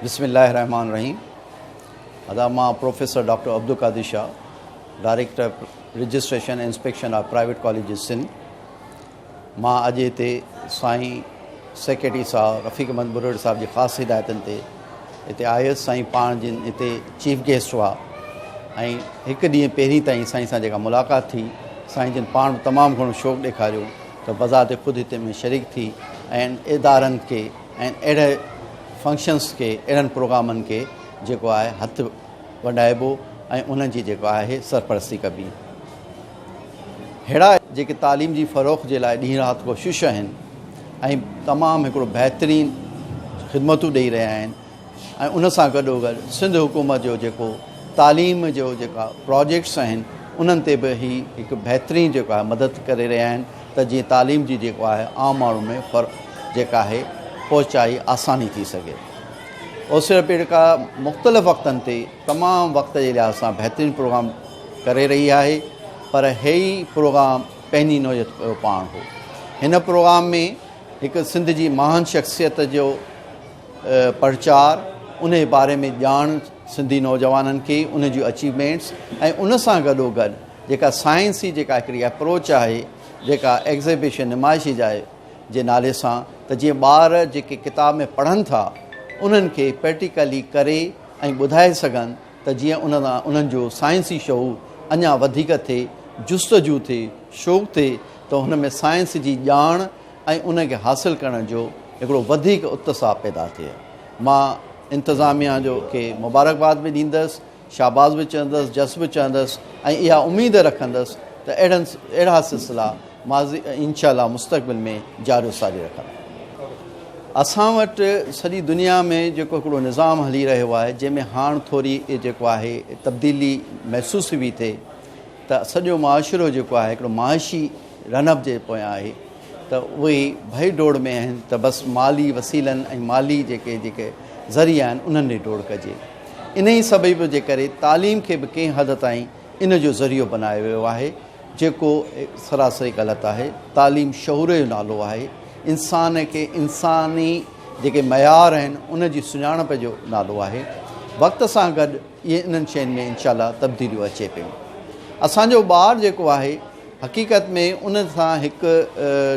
بسم الله الرحمٰن الرحيم ادا مان professor doctor Abdul Qadir Shah director registration ۽ inspection of private colleges Sindh مان اڄ هتي سائين سيڪريٽري صاحب رفيق احمد ٻرڙ صاحب جي خاص هدايتن تي هتي آيس سائين پاڻ جن هتي چيف گيسٽ هئا ۽ هڪ ڏينهن پهرين تائين سائين سان جيڪا ملاقات ٿي سائين جن پاڻ به تمام گهڻو شوق ڏيکاريو ته بذات خود هتي ۾ شريڪ ٿي ۽ ادارن کي ۽ اهڙي فنڪشنس کي اهڙن پروگرامن کي جيڪو آهي هٿ ونڊائبو ۽ انهن جي جيڪو آهي سرپرستي ڪبي. ههڙا جيڪي تعليم جي فروغ جي لاء ڏينهن رات ڪوشش آهن ۽ تمام هڪڙو بهترين خدمتون ڏئي رهيا آهن ۽ ان سان گڏو گڏ سنڌ حڪومت جو جيڪو تعليم جو جيڪا پراجيڪٽس آهن انهن تي به هي هڪ بهترين جيڪو آهي مدد ڪري رهيا آهن ته جيئن تعليم جي جيڪو آهي عام ماڻهو ۾ فر جيڪا آهي پهچائي آساني ٿي سگهي. اوسيڙ پيڙڪا مختلف وقتن تي تمام وقت جي لحاظ سان بهترين پروگرام ڪري رهي آهي پر هي پروگرام پنهنجي نوعيت جو پاڻ هو. هن پروگرام ۾ هڪ سنڌ جي مهان شخصيت جو پرچار، ان جي باري ۾ ڄاڻ سنڌي نوجوانن کي، ان جون اچيومينٽس ۽ ان سان گڏو گڏ جيڪا سائنسي جيڪا هڪڙي اپروچ آهي جيڪا ايگزيبيشن نمائشي جاء جي نالي سان ته جيئن ٻار جيڪي ڪتاب ۾ پڙهن ٿا انهن کي پريڪٽيڪلي ڪري ۽ ٻڌائي سگهن ته جيئن ان سان انهن جو سائنسي شعور اڃا وڌيڪ ٿئي، جستجو ٿئي، شوق ٿئي ته هن ۾ سائنس جي ڄاڻ ۽ ان کي حاصل ڪرڻ جو هڪڙو وڌيڪ اتساهه پيدا ٿئي. مان انتظاميا جو کي مبارڪباد به ڏيندس شاباس به چوندس، جس به چوندس ۽ اها اميد رکندس ته اهڙن اهڙا سلسلا ماضي انشاء الله مستقبل ۾ جاري و ساري رکندا. اسان وٽ سڄي دنيا ۾ جيڪو هڪڙو نظام هلي رهيو آهي جنهن ۾ هاڻ ٿوري جيڪو آهي تبديلي محسوس به ٿئي ته سڄو معاشرو جيڪو آهي هڪڙو معاشي رن اپ جي پويان آهي ته اهي ڀئي ڊوڙ ۾ آهن ته بس مالي وسيلن ۽ مالي جيڪي جيڪي ذريعا آهن انهن ڏي ڊوڙ ڪجي. انهي سبب جي ڪري تعليم کي به ڪنهن حد تائين ان جو ذريعو بنايو ويو آهي جيڪو سراسري غلط آهي. تعليم شعور جو نالو آهي. انسان کي انساني جيڪي معيار آهن ان جي سڃاڻپ جو نالو آهي. وقت سان گڏ اهي انهن شين ۾ انشاء الله تبديليون اچي پيون. اسان جو ٻار جيڪو آهي حقيقت ۾ ان سان هڪ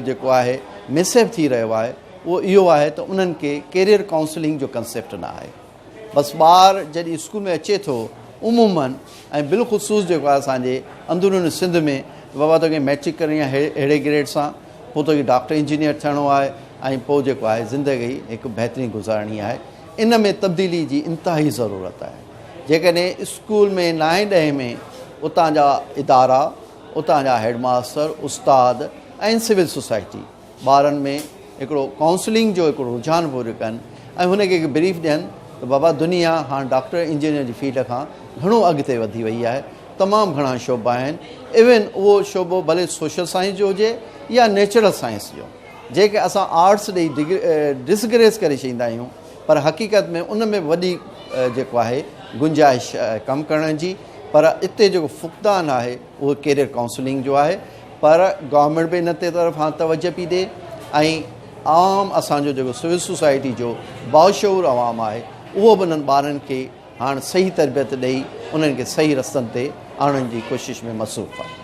جيڪو آهي مس هيپ ٿي رهيو آهي اهو اهو آهي ته انهن کي ڪيريئر ڪائونسلنگ جو ڪنسيپٽ نه آهي. بس ٻار جڏهن اسڪول ۾ اچي ٿو عموماً ۽ بالخصوص جيڪو آهي اسان جي اندرون سنڌ ۾ ته بابا توکي مئٽرڪ ڪرڻي آهي اهڙي گريڊ سان پوء توکي ڊاڪٽر انجنيئر ٿيڻو آهي ۽ پوء جيڪو آهي زندگي هڪ بهترين گذارڻي آهي ان ۾ تبديلي جي انتهائي ضرورت آهي جيڪڏهن اسڪول ۾ نائين ڏهين ۾ اتان جا ادارا اتان جا هيڊ ماستر استاد ۽ سول سوسائٽي ٻارن ۾ هڪڙو ڪائونسلنگ جو هڪڙو رجحان پورو ڪن ۽ هن کي هڪ بريف ڏين ته بابا دنيا هاڻ ڊاڪٽر انجنيئر جي فيلڊ کان گهڻو اڳتي وڌي وئي آهي تمام گهڻا شعبا آهن ايون اهو شعبو ڀلي سوشل سائنس جو هجي يا نيچرل سائنس جو جيڪي اسان آرٽس ڏئي ڊسگريس ڪري ڇڏيندا آهيون پر حقيقت ۾ ان ۾ وڏي جيڪو آهي گنجائش ڪم ڪرڻ جي پر اتي جيڪو فقدان آهي اهو ڪيريئر ڪائونسلنگ جو آهي پر گورنمينٽ به ان تي طرف هاڻ توجه پئي ڏي ۽ عوام اسان جو جيڪو سول سوسائٽي جو باشعور عوام آهي اهو به انهن ٻارن کي هاڻ صحيح تربيت ڏئي انهن کي صحيح رستن تي آڻڻ جي ڪوشش ۾ مصروف آهي.